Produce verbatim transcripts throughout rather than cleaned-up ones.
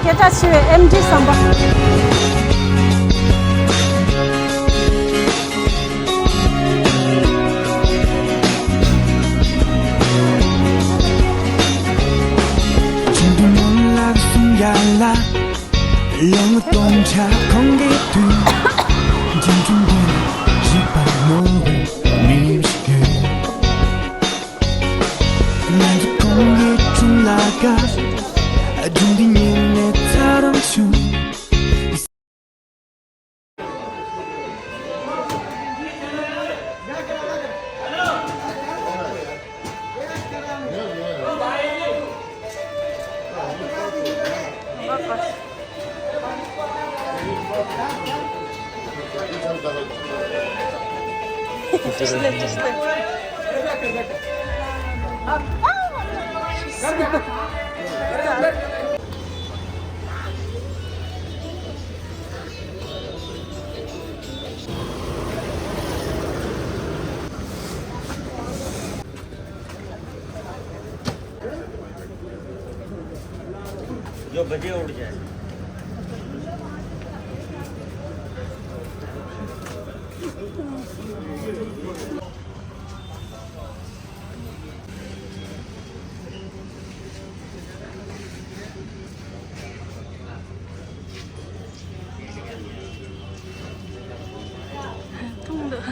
སྐད་གྲགས་ཆེ་བའི་ཨེམ་ཌི་ཟམ་པ། ཁྱིམ་དུ་མོ་ལགས་གསུང་ཡ་ལ། ཡང་སྟོང་ཆ་ཁོང་གི་དུས། འཇམ་ཆུང་དུ་རིག་པ་མོ་བའི་མིམ་ཞིག་ཡོད། ང་ཚོ་ཁོང་གི་ཁྲིམས་ལ་དགའ། སྒྲུང་འདི་ཉིད་ནས་ཚ་རང་བྱུང་། जो बजे उठ जाए। མཐོང་འདུག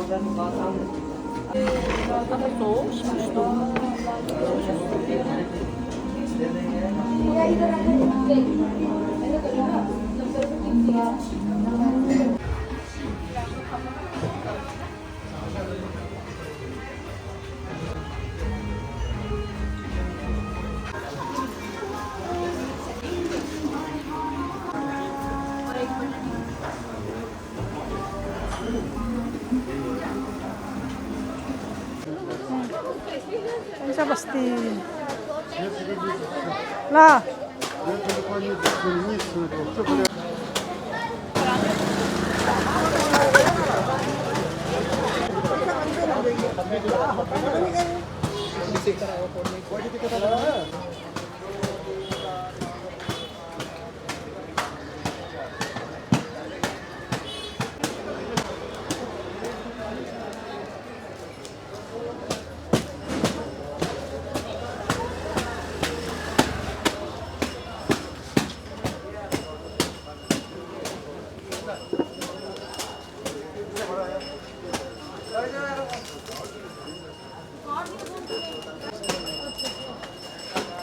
Спасибо. Ла.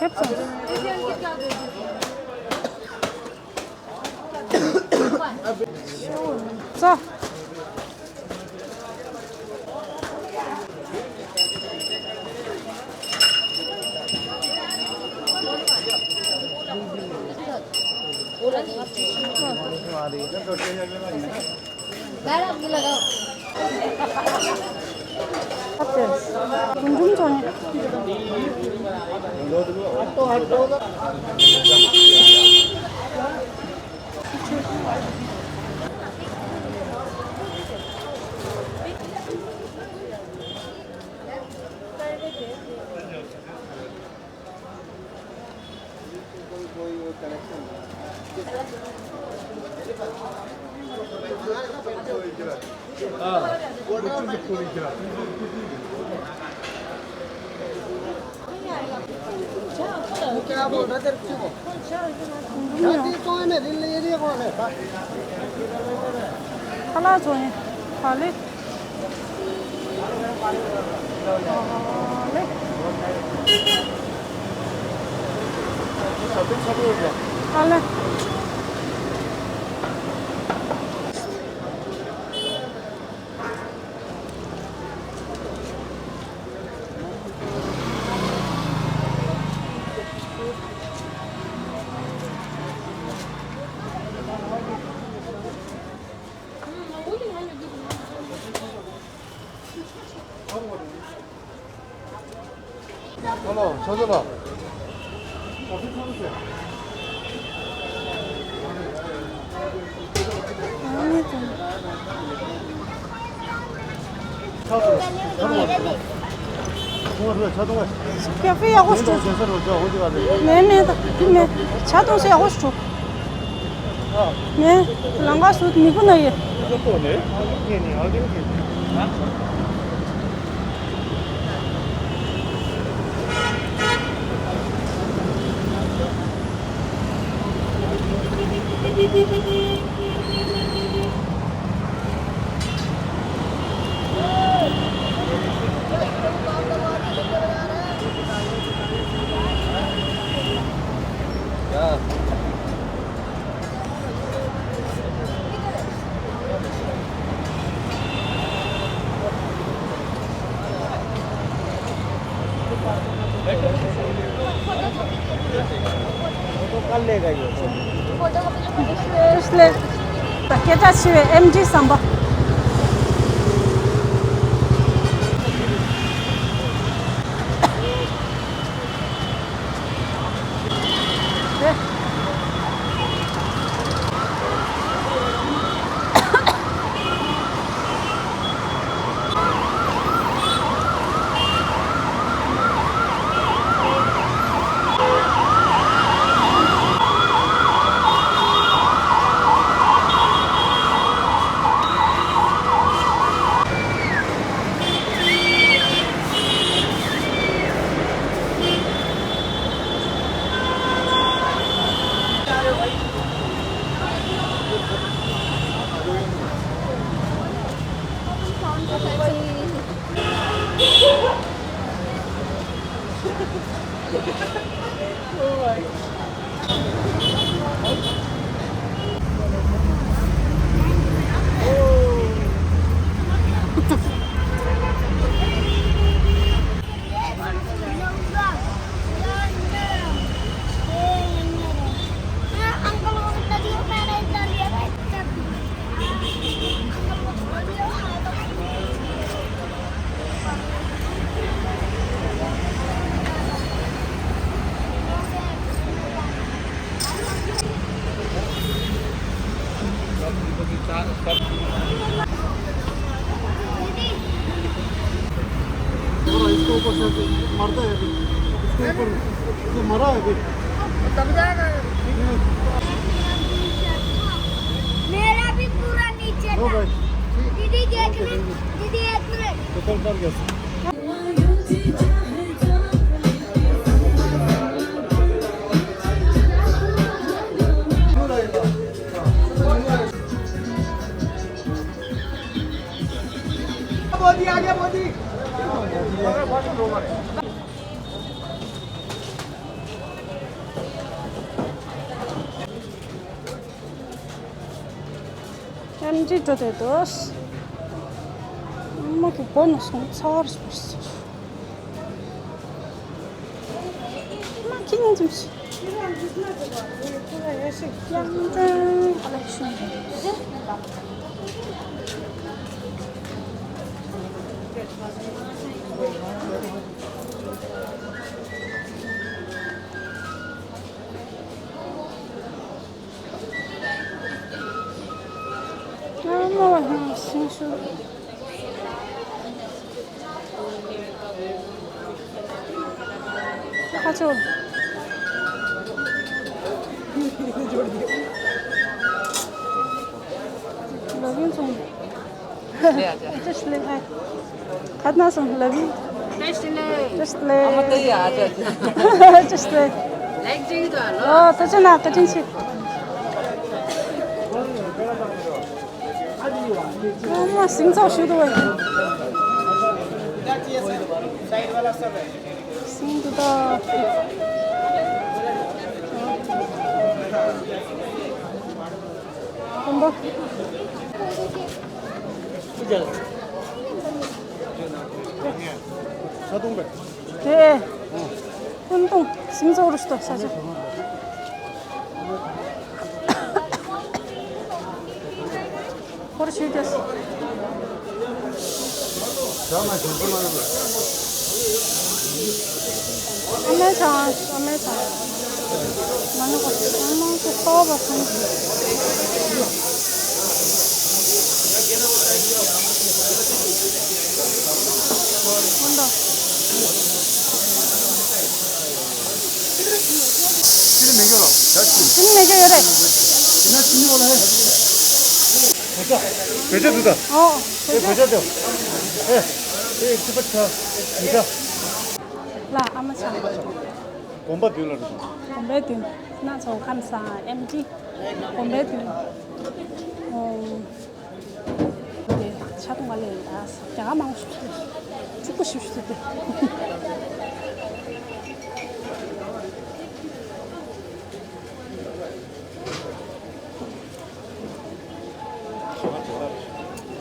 ཕེབས་སོང་། ཙོ། ཁ་ལག་བཟོ་ཡིན། ཧ་ལེ། ཧ་ལེ། ཧ་ལེ། ཨ་ལོ། ཆ་ཚ་ལགས། ཆ་ཚ་ལགས། ཆ་ཚ་ལགས། ཀ་ཧྥེ་ཡག་པོ་ཞིག་འགྲོ། མེད་མེད། ད་དེ་མེད། ཇ་འཐུང་ས་ཡག་པོ་ཞིག་འགྲོ། མེད། ལམ་ཁ་ཟུར་མི་ཁོ་ན་ཡོད། སྐད་གྲགས་ཆེ་བའི་ཨེམ་ཌི་ཟམ་པ། थोड़ा इसके ऊपर से मरता है अभी। इसके ऊपर जो मरा है अभी। मेरा भी पूरा नीचे था। दीदी, एक मिनट। दीदी, एक मिनट। तो कल मर गया। ཨེམ་ཆི་འགྲོ་དེ་དོ། མོ་གི་སྒོ་ནས་སོང་ཚར་སོང་། མ་ཁྱི་ཉིན་ཙམ་ཞིག་ཡང་ཅང་ཨ་ལ་ཤུ། ཨ་མ་བ་ཧང་ཤིང་ཤུ། ཁ་ཆོ། ལོ་རྒྱུས་མཚུངས། བཀྲ་ཤིས་བདེ་ལེགས། ཁ་ན་སང་ལབ་ཡིན། བཀྲ་ཤིས་བདེ་ལེགས། བཀྲ་ཤིས་བདེ་ལེགས། ཨ་མ་དེ་ཡ་ཨ་ཅག་བཀྲ་ཤིས་བདེ་ལེགས། ལེགས་ཅིག་དང་ལོ། ཨོ་ད་ཅི་ན་བཀའ་དྲིན་ཆེ། ཨ་མ་སིང་ཚོགས་ཞུ་དུ་བ་ཡིན། སིང་དུ་ད། དེ། ཀུན་ཏུང་སིང་ཚོགས་རུ་ཤི་ཏོ་ས་ཆ། ཧོར་ཤུལ་ཏེ། ཨ་མའི་ཆང་། ཨ་མའི་ཆང་། མ་ཎི་བག་ཚང་མ་ཚོ་ལྟོགས་པ་སོང་། ཧོན་ཏོ། ཅི་ནི་མེད་ཀྱི་ཡོད་རེད། བེ་ཅ་འདུག་ད། ཨོ། བེ་ཅ་འདུག་ཨེ། ཨེ་ཅི་པ་ཆ། བེ་ཅ། ལ་ཨ་མ་ཆ། དགོན་པ་མདུན་ལ་འགྲོ། དགོན་པའི་མདུན། ན་ཚོ་ཁམས་བཟང་ཨེམ་ཆི། དགོན་པའི་མདུན། ཨོ། དེ་ཆ་ཐུང་བ་ལས་ཡིན་ད། རྒྱ་གར་མང་ཤོས་ཤོས་དེ། གཅིག་པུ་ཤོས་ཤོས་དེ།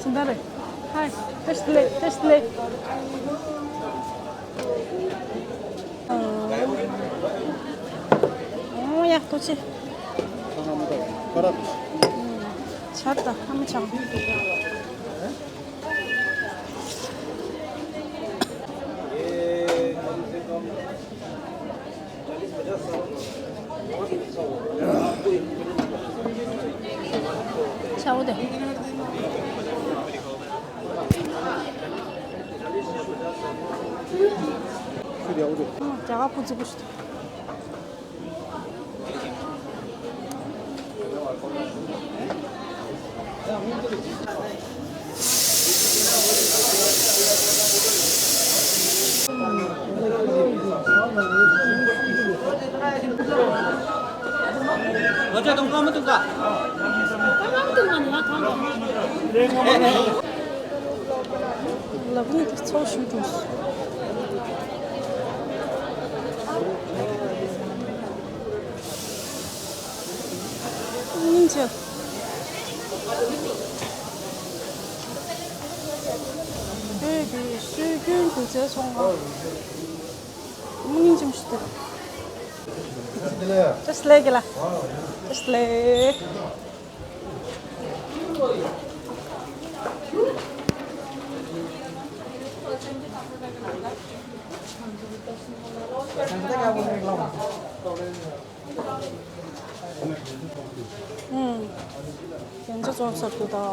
ཇི་ལྟར་རེད། ཧའི། བཀྲ་ཤིས་བདེ་ལེགས། བཀྲ་ཤིས་བདེ་ལེགས། ཨོ་ཡ་ཐུགས་རྗེ་ཆེ། ཆར་དང་ཨ་མ་ཆང་། ཆའོ་དེ། རྒྱ་གར་བུ་ཙི་བུ་ཞིག་ལབ་ནི་དེ་ཚོགས་ཞུས་འགྲོ། སྙིང་རྗེ། བོད་ཀྱི་སྲོལ་རྒྱུན་སྒྱུ་རྩལ་ཚོང་ཁང་། སྙིང་རྗེ་མོ་ཞིག་འདུག་བཀྲ་ཤིས་བདེ་ལེགས་ཀྱི་ལ། བཀྲ་ཤིས་བདེ་ལེགས། ཨུམ། ཡང་ཅི་ཙོང་ས་ཐུ་དོ།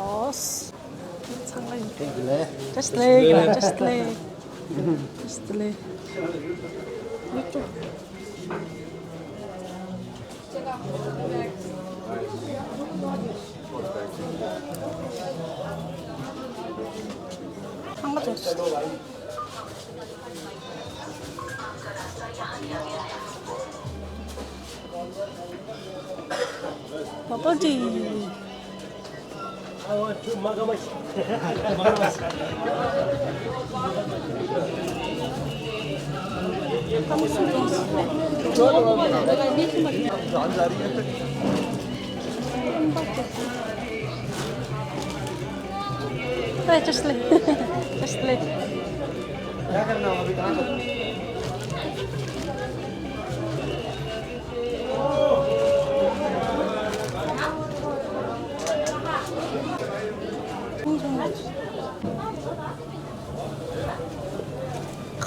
ཚང་མ་ཡིན། བཀྲ་ཤིས་བདེ་ལེགས། བཀྲ་ཤིས་བདེ་ལེགས། བཀྲ་ཤིས་བདེ་ལེགས། བཀྲ་ཤིས་བདེ་ལེགས། ཡུ་ཊུབ། ཚང་མ་ཙོང་ས་ཐུ། Bubble tea. Hey, just play. Just play.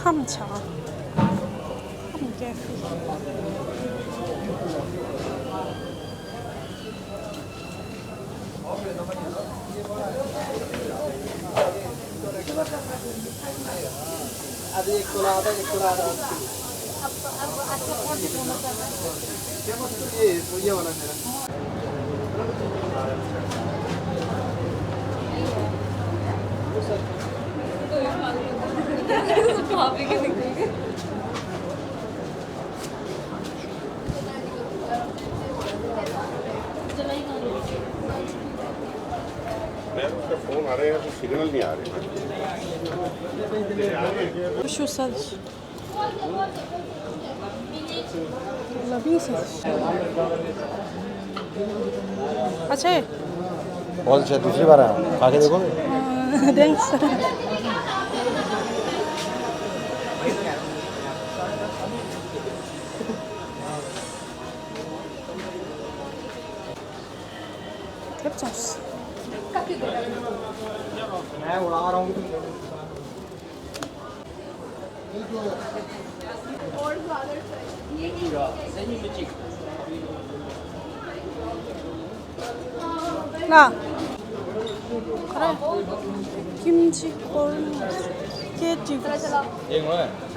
ཁམས་ཆག་ཁམས་ཀྱི། मेरे उसका फोन आ रहा है, तो सिग्नल नहीं आ रही। شو صار؟ अच्छा है। बहुत अच्छा, दूसरी बार आया हूँ, खा के देखो। हाँ, thanks। ལ། ཁ་ར། ཀིམ་ཅི་ཀོར་ནི་ཀེ་ཏི་ཝི།